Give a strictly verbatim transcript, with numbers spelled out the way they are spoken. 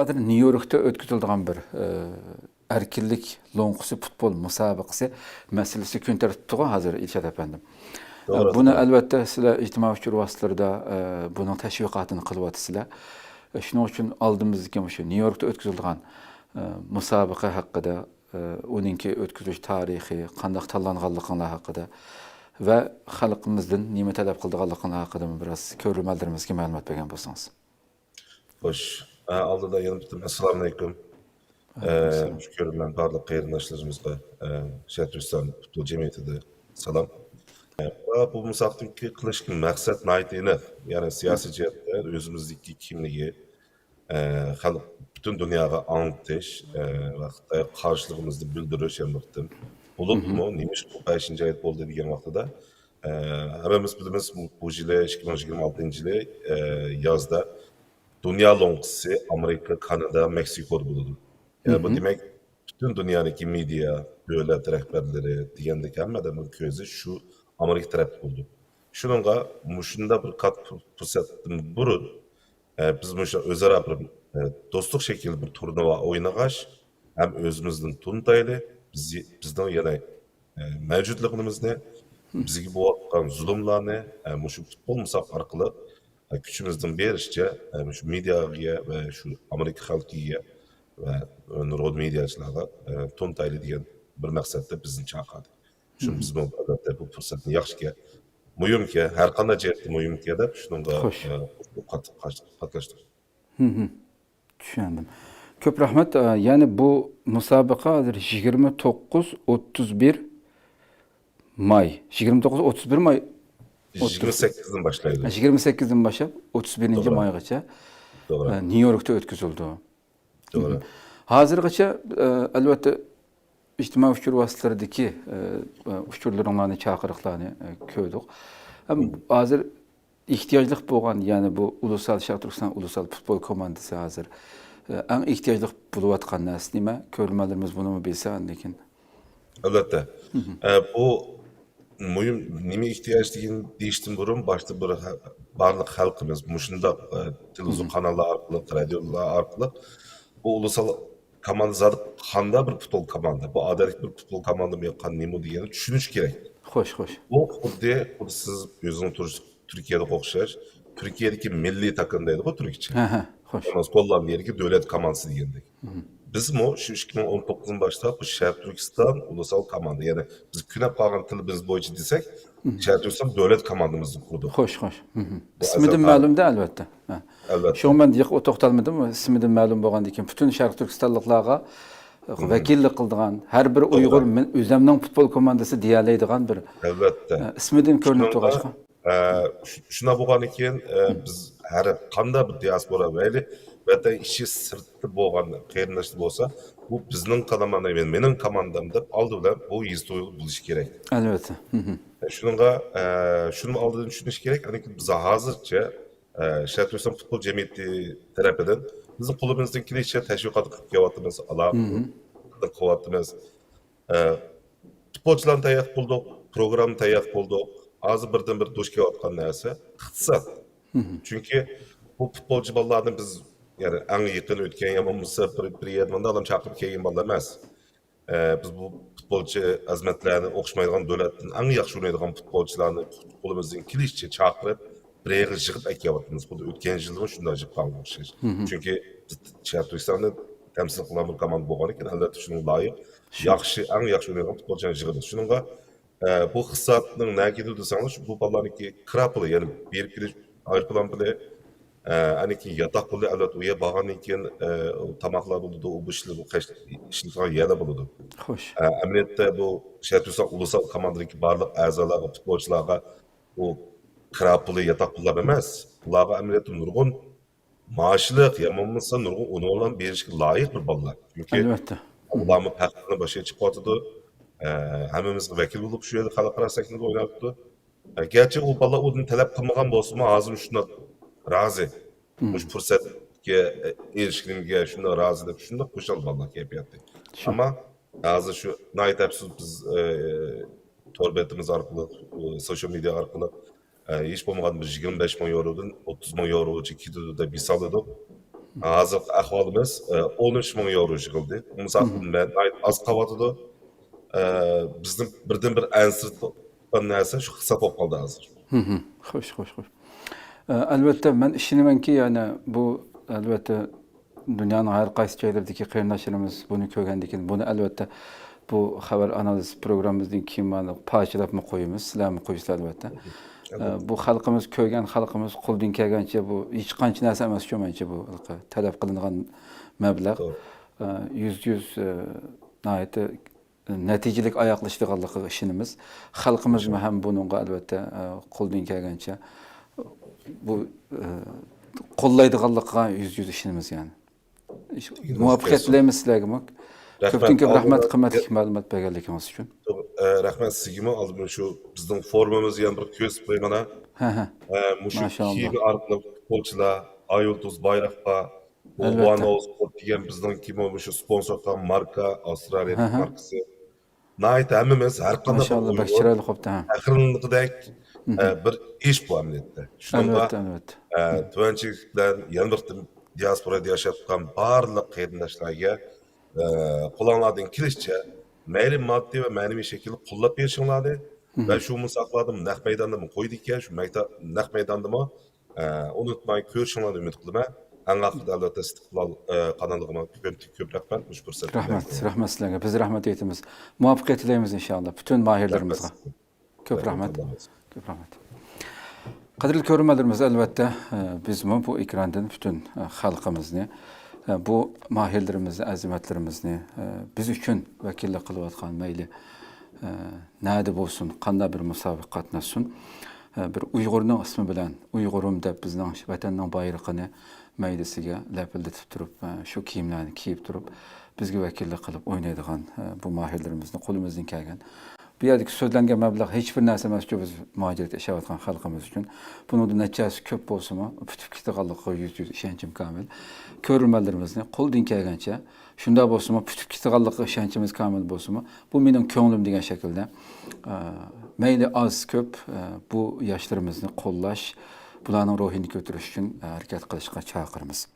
ھازىر نيۇ يوركتا ئۆتكۈزۈلىدىغان بىر، ئە، ئەركىنلىك لوڭقىسى پۇتبول مۇسابىقىسى مەسىلىسى كۈن تەرتىپتىغۇ ھازىر، ئىلشات ئەپەندىم. ئە، توغرا، بۇنى توغرا. ئەلۋەتتە سىلەر ئىجتىمائىي ئۇچۇر ۋاسىتىلىرىدا، ئە، بۇنىڭ تەشۋىقاتىنى قىلىۋاتىسىلەر. ئە، شۇنىڭ ئۈچۈن ئالدىمىزدىكى مۇشۇ نيۇ يوركتا ئۆتكۈزۈلىدىغان، ئە، مۇسابىقە ھەققىدە، ئە، ئۇنىڭكى ئۆتكۈزۈلۈش تارىخى، قانداق تاللانغانلىقىڭلار ھەققىدە ۋە خەلقىمىزدىن نېمە تەلەپ قىلىدىغانلىقىڭلار ھەققىدىمۇ بىراز كۆرۈرمەنلىرىمىزگە مەلۇمات بەرگەن بولسىڭىز. خوش. ئە، ئالدىدا يەنە بىر قېتىم ئەسسالامۇئەلەيكۇم. ئە، ئەلەيكۇمسالام. شۇ كۆرۈرمەن بارلىق قېرىنداشلىرىمىزغا، ئە، شەرقىي تۈركىستان پۇتبول جەمئىيىتىدە سالام. ئە، بۇ مۇسابىقىدىكى قىلىشتىكى مەقسەت ناھايىتى ئېنىق. يەنى سىياسىي جەھەتتە ئۆزىمىزدىكى كىملىكى، ئە، خەلق، پۈتۈن دۇنياغا ئاڭلىتىش، ئە، ۋە خىتايغا قارشىلىقىمىزنى بىلدۈرۈش ھەم بىر قېتىم. بولۇپمۇ، نېمىشقا بۇ بەشىنچى ئايەت بولدى دېگەن ۋاقتىدا، ئە، ھەممىمىز بىلىمىز، بۇ، بۇ يىلى، ئىككى مىڭ يىگىرمە ئالتىنچى يىلى، ئە، يازدا دۇنيا لوڭقىسى ئامېرىكا، كانادا، مېكسىكودا بولىدۇ. يەنى بۇ دېمەك، پۈتۈن دۇنيادىكى مېدىيا، دۆلەت رەھبەرلىرى دېگەندەك ھەممە ئادەمنىڭ كۆزى شۇ ئامېرىكا تەرەپتە بولىدۇ. شۇنىڭغا مۇشۇنداق بىر كاتتا پۇر-، پۇرسەتتىن بۇرۇن، ئە، بىز مۇشۇ ئۆزئارا بىر، ئە، دوستلۇق شەكلىدە بىر تۇرنىۋا ئوينىغاچ، ھەم ئۆزىمىزدىن تونۇتايلى، بىز، بىزنىڭ يەنە، ئە، مەۋجۇتلۇقىمىزنى، بىزگە بولۇۋاتقان زۇلۇملارنى، ئە، مۇشۇ پۇتبول مۇسابىقە ئارقىلىق، ئە، كۈچىمىزنىڭ بېرىچە، ئە، مۇشۇ مېدىياغا ۋە شۇ ئامېرىكا خەلقىگە ۋە نۇرغۇن مېدىياچىلارغا، ئە، تونۇتايلى دېگەن بىر مەقسەتتە بىزنى چاقىردى. شۇ بىزمۇ ئەلۋەتتە بۇ پۇرسەتنى ياخشىكەن، مۇھىمكەن، ھەر قانداق جەھەتتە مۇھىمكەن دەپ شۇنىڭغا، خوش. ئە، قات-، قات-، قاتناشتۇق. چۈشەندىم. كۆپ رەھمەت. ئە، يەنى بۇ مۇسابىقە ھازىر يىگىرمە توققۇز ئوتتۇز بىر ماي. يىگىرمە توققۇز ئوتتۇز بىر ماي. يىگىرمە سەككىزدىن باشلايدۇ. يىگىرمە سەككىزدىن باشلاپ ئوتتۇز بىرىنچى توغرا. مايغىچە، توغرا. ئە، نيۇ يوركتا ئۆتكۈزۈلىدۇ. توغرا. ھازىرغىچە، ئە، ئەلۋەتتە، ئىجتىمائىي ئۇچۇر ۋاسىتىلىرىدىكى، ئە، ئۇچۇرلىرىڭلارنى، چاقىرىقلارنى، ئە، كۆردۇق. ھەم ھازىر ئېھتىياجلىق بولغان، يەنى بۇ ئۇلۇسال، شەرقىي تۈركىستان ئۇلۇسال پۇتبول كوماندىسى ھازىر، ئە، ئەڭ ئېھتىياجلىق بولۇۋاتقان نەرسە نېمە؟ كۆرۈرمەنلىرىمىز بۇنىمۇ بىلسە، ئاندىن كېيىن. ئەلۋەتتە. ئە، بۇ مۇھىم، نېمە ئېھتىياج دېگەن، دېيىشتىن بۇرۇن، باشتا بىر ھە-، بارلىق خەلقىمىز مۇشۇنداق، ئە، تېلېۋىزور قاناللار ئارقىلىق، رادىيولار ئارقىلىق بۇ ئۇلۇسال كوماندا زادى قانداق بىر پۇتبول كوماندا؟ بۇ ئادەتتىكى بىر پۇتبول كوماندىمۇ يا نېمە دېگەننى چۈشىنىش كېرەك. خوش، خوش. بۇ خۇددى، خۇددى سىز ئۆزىڭىز تۇرۇش، تۈركىيەدىكىگە ئوخشاش، تۈركىيەدىكى مىللىي تاكىم دەيدىغۇ تۈركچە. ھە، ھە، خوش. ئەمما گوللاندىيەدىكى دۆلەت كوماندىسى دېگەندەك. بىزمۇ شۇ ئىككى مىڭ ئون توققۇزدىن باشلاپ بۇ شەرقىي تۈركىستان ئۇلۇسال كوماندا، يەنى بىز كۆنۈپ قالغان تىلىمىز بويىچە دېسەك، شەرقىي تۈركىستان دۆلەت كوماندىمىزنى قۇردۇق. خوش، خوش. بۇ ئىسمىدىن ئەزەلدىن مەلۇم-دە، ئەلۋەتتە. ھە. ئەلۋەتتە. شۇڭا مەن جىق توختالمىدىم، ئىسمىدىن مەلۇم بولغاندىن كېيىن پۈتۈن شەرقىي تۈركىستانلىقلارغا ۋەكىللىك قىلىدىغان، ھەر بىر ئۇيغۇر مەن ئۆزەمنىڭ پۇتبول كوماندىسى دېيەلەيدىغان بىر، ئەلۋەتتە. ئە، ئىسمىدىن كۆرۈنۈپ تۇرغاچقا. ئە، شۇ-، شۇنداق بولغاندىن كېيىن، ئە، بىز ھەر قانداق بىر دىياسپورا مەيلى، ۋەتەن ئىچى سىرتىدا بولغان قېرىنداشلار بولسا، بۇ بىزنىڭ كوماندا، مېنىڭ كوماندام دەپ ئالدى بىلەن بۇ ھېس تۇيغۇ بولۇشى كېرەك. ئەلۋەتتە. ئە، شۇنىڭغا، ئە، شۇنى ئالدىدىن چۈشىنىش كېرەك. ئەنكى بىز ھازىرچە، ئە، شەرقىي تۈركىستان پۇتبول جەمئىيىتى تەرىپىدىن بىزنىڭ قولىمىزدىن كېلىشىچە تەشۋىقات قىلىپ كېلىۋاتىمىز، ئالاقە قىلىۋاتىمىز. ئە، پۇتبولچىلارنى تەييار قىلدۇق، پروگرامما تەييار قىلدۇق. ھازىر بىردىنبىر دۇچ كېلىۋاتقان نەرسە ئىقتىساد. چۈنكى بۇ پۇتبولچى بالىلارنى بىز، يەنى ئەڭ يېقىن ئۆتكەن يا بولمىسا بىر، بىر يەردە مۇنداق ئادەم چاقىرىپ كەلگەن بالىلار ئەمەس. ئە، بىز بۇ پۇتبولچى ئەزىمەتلەرنى ئوخشىمايدىغان دۆلەتتىن ئەڭ ياخشى ئوينايدىغان پۇتبولچىلارنى قولىمىزدىن كېلىشىچە چاقىرىپ، بىر يەرگە يىغىپ ئەكېلىۋاتىمىز. خۇددى ئۆتكەن يىلىمۇ شۇنداق يىغقانغا ئوخشاش. چۈنكى بىز شەرقىي تۈركىستاننى تەمسىل قىلغان بىر كوماندا بولغانىكەن، ئەلۋەتتە شۇنىڭغا لايىق ياخشى، ئەڭ ياخشى ئوينايدىغان پۇتبولچىلارنى يىغىمىز. شۇنىڭغا، ئە، بۇ ئىقتىسادنىڭ نەگە كېتىدۇ دېسەڭلار، بۇ بالىلارنىڭكى كىرا پۇلى، يەنى بېرىپ كېلىش ئايروپىلان پۇلى، ئە، ئاندىن كېيىن ياتاق پۇلى، ئەلۋەتتە ئۇ يەر بارغاندىن كېيىن، ئە، ئۇ تاماقلار بولىدۇ، ئۇ بۇ ئىشلار، بۇ خەش-، ئىشلىتىدىغان يەرلەر بولىدۇ. خوش. ئە، ئەمەلىيەتتە بۇ شەرقىي تۈركىستان ئۇلۇسال كوماندىدىكى بارلىق ئەزالارغا، پۇتبولچىلارغا ئۇ كىرا پۇلى، ياتاق پۇللار ئەمەس. ئۇلارغا ئەمەلىيەتتە نۇرغۇن مائاشلىق يا بولمىسا نۇرغۇن ئۇنۋانلارنى بېرىشكە لايىق بىر بالىلار. چۈنكى ئەلۋەتتە. ئۇلارمۇ پەخىرلىنىپ باشقا چىقىۋاتىدۇ. ئە، ھەممىمىزگە ۋەكىل بولۇپ شۇ يەردە خەلقئارا سەھنىدە ئويناۋاتىدۇ. ئە، گەرچە ئۇ بالىلار ئۇنى تەلەپ قىلمىغان بولسىمۇ، ھازىر شۇنداق رازى. مۇشۇ پۇرسەتكە ئېرىشكىنىمگە شۇنداق رازى دەپ، شۇنداق خۇشال بالىلار كەيپىياتى. شۇ. ئەمما ھازىر شۇ ناھايىتى ئەپسۇس، بىز، ئە، تور بېتىمىز ئارقىلىق، ئە، سوشال مېدىيا ئارقىلىق، ئە، ھېچ بولمىغاندا بىر يىگىرمە بەش مىڭ يورودىن ئوتتۇز مىڭ يوروغىچە كېتىدۇ دەپ ھېسابلىدۇق. ھازىرقى ئەھۋالىمىز، ئە، ئون ئۈچ مىڭ ياۋرو يىغىلدى. بۇ مىسال ناھايىتى ئاز قېلىۋاتىدۇ. ئە، بىزنىڭ بىردىنبىر ئەنسىرەپ تۇرغان نەرسە شۇ ھېساب بولۇپ قالدى ھازىر. خوش، خوش، خوش. ئە، ئەلۋەتتە، مەن ئىشىنىمەنكى، يەنى بۇ، ئەلۋەتتە، دۇنيانىڭ ھەر قايسى جايلىرىدىكى قېرىنداشلىرىمىز بۇنى كۆرگەندىن كېيىن، بۇنى، ئەلۋەتتە، بۇ خەۋەر ئانالىز پروگراممىمىزدىن كېيىن مانا پارچىلاپمۇ قويىمىز، سىلەرمۇ قويىسىلەر، ئەلۋەتتە. ئە، بۇ خەلقىمىز كۆرگەن، خەلقىمىز قولدىن كەلگەنچە، بۇ ھېچقانچە نەرسە ئەمەسچۇ، مەنچە بۇ تەلەپ قىلىنغان مەبلەغ، ئە، يۈزدە يۈز، ئە، ناھايىتى نەتىجىلىك ئاياغلىشىدىغانلىقىغا ئىشىنىمىز. خەلقىمىزمۇ ھەم بۇنىڭغا، ئەلۋەتتە، ئە، قولدىن كەلگەنچە بۇ، ئە، قوللايدىغانلىقىغا يۈزدە يۈز ئىشىنىمىز، يەنى. مۇۋەپپەقىيەت تىلەيمىز سىلەرگىمۇ. كۆپتىن كۆپ رەھمەت، قىممەتلىك مەلۇمات بەرگەنلىكىڭىز ئۈچۈن. ئە، رەھمەت سىزگىمۇ. ئالدى شۇ بىزنىڭ فورۇمىمىزنى يەنە بىر كۆرسىتىپ قوياي مانا. ئە، مۇشۇ كىيىم ئارقىلىق پۇتبولچىلار ئايۇلدۇز بايراققا، بۇ ۋان ئوسپورت دېگەن بىزنىڭكىمۇ مۇشۇ سپونسور قىلغان ماركا، ئاۋسترالىيە ماركىسى. ناھايىتى ھەممىمىز ھەر قانداق بىر ئۇيغۇر پەخىرلىنىدىغۇدەك، ئە، بىر ئىش بۇ ئەمەلىيەتتە. شۇنىڭغا، ئە، تۆۋەنچىلىك بىلەن يەنە بىر قېتىم دىياسپورادا ياشاۋاتقان بارلىق قېرىنداشلارغا، ئە، قولۇڭلاردىن كېلىشىچە مەيلى ماددىي ۋە مەنىۋى شەكىلدە قوللاپ بېرىشىڭلارنى ۋە شۇ مۇسابىقىلەردىمۇ نەق مەيداندىمۇ قويىدىكەن، شۇ مەيدا-، نەق مەيداندىمۇ ئە، ئۇنتۇماي كۆرۈشۈڭلارنى ئۈمىد قىلىمەن. ئەڭ ئاخىرىدا، ئەلۋەتتە، ئىستىقلال، ئە، قانىلىغىمۇ كۆپتىن كۆپ رەھمەت مۇشۇ پۇرسەت بىلەن. رەھمەت، رەھمەت سىلەرگە. بىز رەھمەت ئېيتىمىز. مۇۋەپپەقىيەت تىلەيمىز ئىنشائاللا پۈتۈن ماھىرلىرىمىزغا. كۆپ رەھمەت. كۆپ رەھمەت. قەدىرلىك كۆرۈرمەنلىرىمىز، ئەلۋەتتە، ئە، بىزمۇ بۇ ئېكراندىن پۈتۈن، ئە، خەلقىمىزنى، ئە، بۇ ماھىرلىرىمىزنى، ئەزىمەتلىرىمىزنى، ئە، بىز ئۈچۈن ۋەكىللىك قىلىۋاتقان، مەيلى، ئە، نەدە بولسۇن، قانداق بىر مۇسابىقە قاتناشسۇن، ئە، بىر ئۇيغۇرنىڭ ئىسمى بىلەن ئۇيغۇرۇم دەپ بىزنىڭ ۋەتەننىڭ بايرىقىنى مەيدىسىگە لەپىلدىتىپ تۇرۇپ، ئە، شۇ كىيىملەرنى كىيىپ تۇرۇپ، بىزگە ۋەكىللىك قىلىپ ئوينايدىغان، ئە، بۇ ماھىرلىرىمىزنى قولىمىزدىن كەلگەن. بۇ يەردىكى سۆزلەنگەن مەبلەغ ھېچ بىر نەرسە ئەمەسچۇ، بىز مۇھاجىرەتتە ياشاۋاتقان خەلقىمىز ئۈچۈن. بۇنىڭدا نەچچە ھەسسە كۆپ بولسىمۇ، پۈتۈپ كېتىدىغانلىقىغا يۈزدە يۈز ئىشەنچىم كامىل. كۆرۈرمەنلىرىمىزنى قولدىن كەلگەنچە، شۇنداق بولسىمۇ، پۈتۈپ كېتىدىغانلىقىغا ئىشەنچىمىز كامىل بولسىمۇ، بۇ مېنىڭ كۆڭلۈم دېگەن شەكىلدە، ئە، مەيلى ئاز، كۆپ، ئە، بۇ ياشلىرىمىزنى قوللاش، بۇلارنىڭ روھىنى كۆتۈرۈش ئۈچۈن، ئە، ھەرىكەت قىلىشقا چاقىرىمىز.